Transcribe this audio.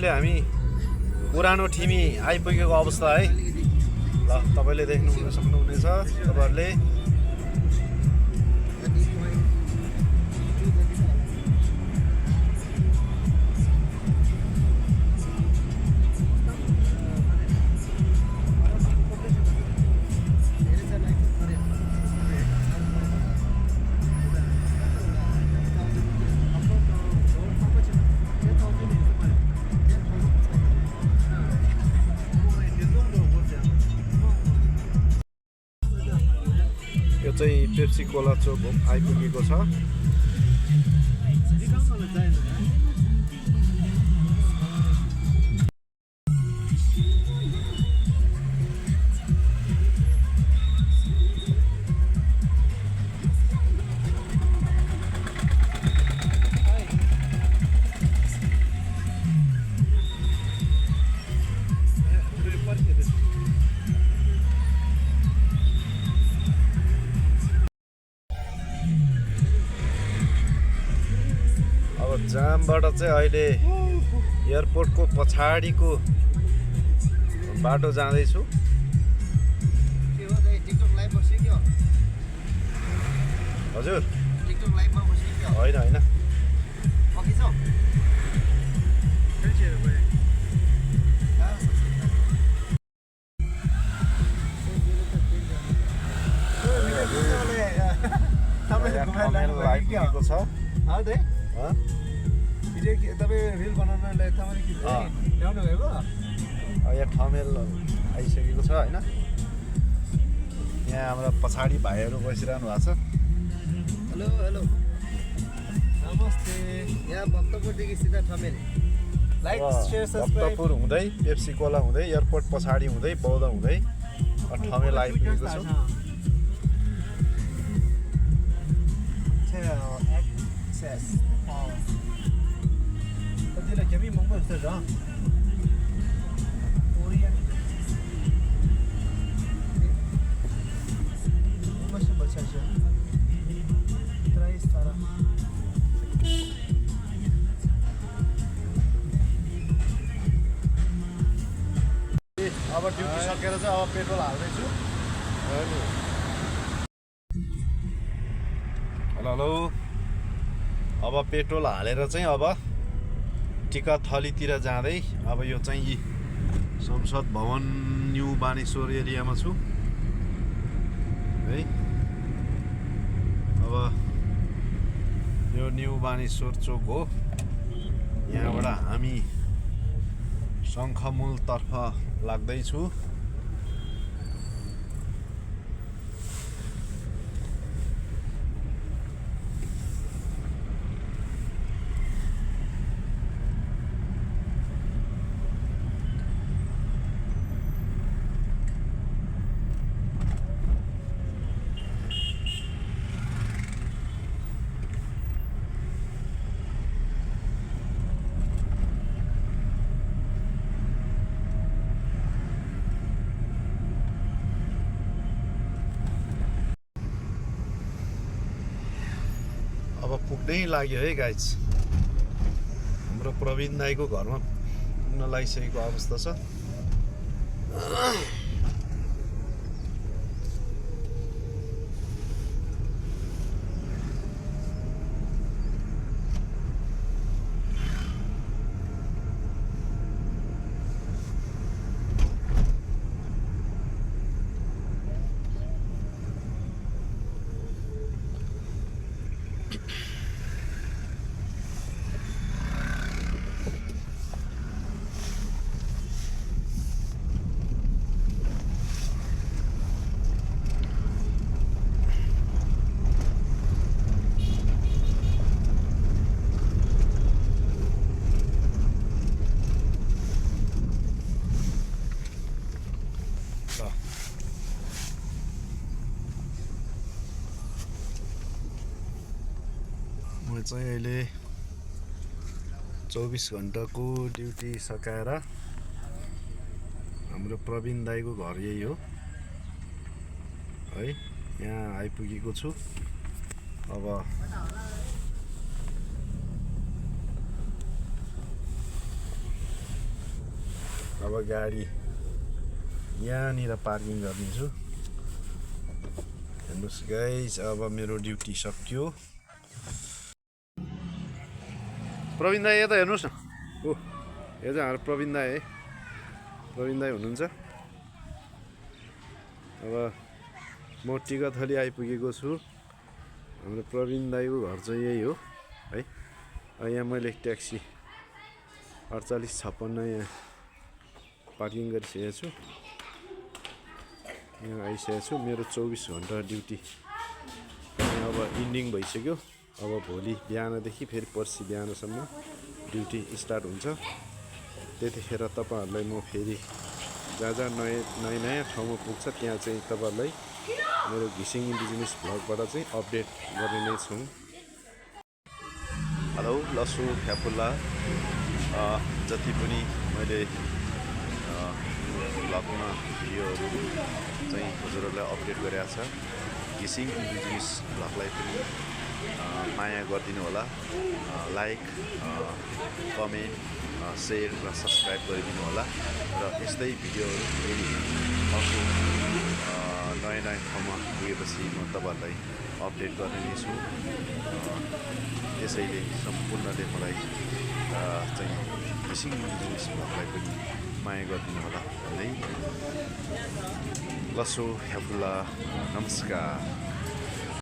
अहिले हामी पुरानो ठिमी आइपुगेको अवस्था है। ल तपाईले देख्नु सक्नुहुनेछ तपाईहरुले। यो चाहिँ पेप्सी कोला चोक आइपुगेको छ। जामबाट चाहिँ अहिले एयरपोर्टको पछाडिको बाटो जाँदैछु। हजुर होइन होइन आइपुगेको छ। रिल बनाउनलाई ल्याउनु भएको यहाँ ठमेल आइसकेको छ होइन। यहाँ हाम्रो पछाडि भाइहरू बसिरहनु भएको छ। हेलो हेलो नमस्ते। यहाँ भक्तपुरदेखि सिधा Thamel. Like share subscribe. Bhaktapur हुँदै पेप्सी कोला हुँदै एयरपोर्ट पछाडि हुँदै बौद्ध हुँदै ठमेल आइपुगेको छु। Kami monggo saja. Korean. Masih baca saja. Try Sara. अब ड्युटी सकेर चाहिँ अब पेट्रोल हाल्दैछु। हेलो हेलो अब पेट्रोल हालेर चाहिँ अब टिकाथलीतिर जाँदै अब यो चाहिँ संसद भवन न्यू बानेश्वर एरियामा छु है। अब यो न्यू बानेश्वर चोक हो। यहाँबाट हामी शङ्खमूलतर्फ लाग्दैछु। अब पुग्नै लाग्यो है गाइज। हाम्रो प्रवीण दाईको घरमा पुग्न लागिसकेको अवस्था छ। म चाहिँ अहिले 24 घण्टाको ड्युटी सकाएर हाम्रो प्रवीण दाईको घर यही हो है। यहाँ आइपुगेको छु। अब अब गाडी यहाँनिर पार्किङ गरिदिन्छु। हेर्नुहोस् गाइस, अब मेरो ड्युटी सक्यो। प्रवीण दाई यता हेर्नुहोस् न। ओ यो चाहिँ हाम्रो प्रवीण दाई है, प्रवीण दाई हुनुहुन्छ। अब म टिकाथली आइपुगेको छु। हाम्रो प्रवीण दाईको घर चाहिँ यही हो है। यहाँ मैले ट्याक्सी 4856 यहाँ पार्किङ गरिसकेको छु। यहाँ आइसकेको छु। मेरो 24 घन्टा ड्युटी अब इन्डिङ भइसक्यो। अब भोलि बिहानदेखि फेरि पर्सि बिहानसम्म ड्युटी स्टार्ट हुन्छ। त्यतिखेर तपाईँहरूलाई म फेरि जहाँ नयाँ ठाउँमा पुग्छ त्यहाँ चाहिँ तपाईँहरूलाई मेरो घिसिङ बिजनेस भ्लगबाट चाहिँ अपडेट गर्ने नै छौँ। हेलो लसु फ्याफुल्ला, जति पनि मैले भ्लगमा भिडियोहरू चाहिँ हजुरहरूलाई अपडेट गरेको छ। घिसिङ बिजनेस भ्लगलाई पनि माया गरिदिनु होला। लाइक, कमेन्ट, सेयर र सब्सक्राइब गरिदिनु होला। र यस्तै भिडियोहरू फेरि अर्को नयाँ ठाउँमा पुगेपछि म तपाईँहरूलाई अपडेट गर्ने नै छु। त्यसैले सम्पूर्णले मलाई चाहिँ घिसिङ बिजनेस भ्लगलाई पनि माया गरिदिनु होला भन्दै लसो फ्याफुल्ला, नमस्कार।